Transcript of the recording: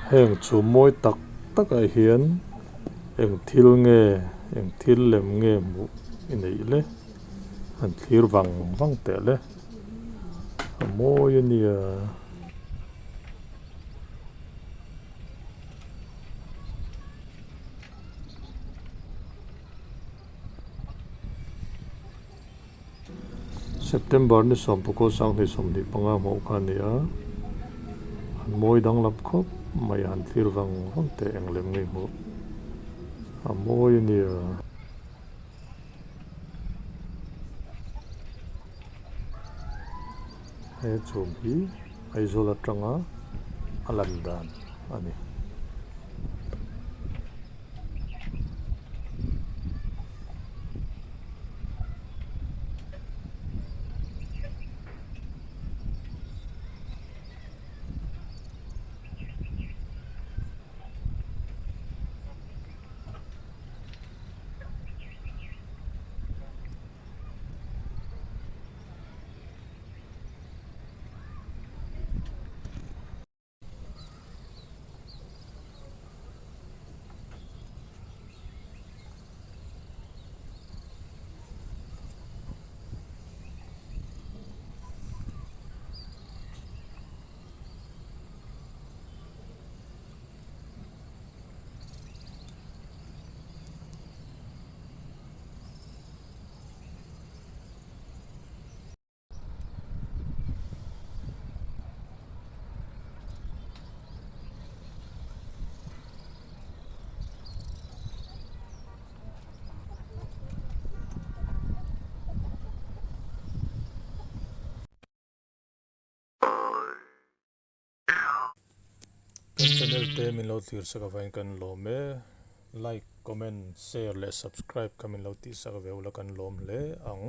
Heng chu mawi tak takah hian eng thil nge eng thil lem nge hmuh i neih le han thlir vang vang teh le a mawi a nia. September ni sawmpakaw sanghnih 25 hmuh kha a ni a, an mawi danglam khawp mai a han thlir vang vang teh eng lem ngei hmuh a mawi a nia. He chhum hi Aizawl atanga a lan dan a ni. Kan channel te min lo thlir sak avangin kan lawm e. Like, comment, share leh subscribe kha min lo tih sak ve ula kan lawm hle ang.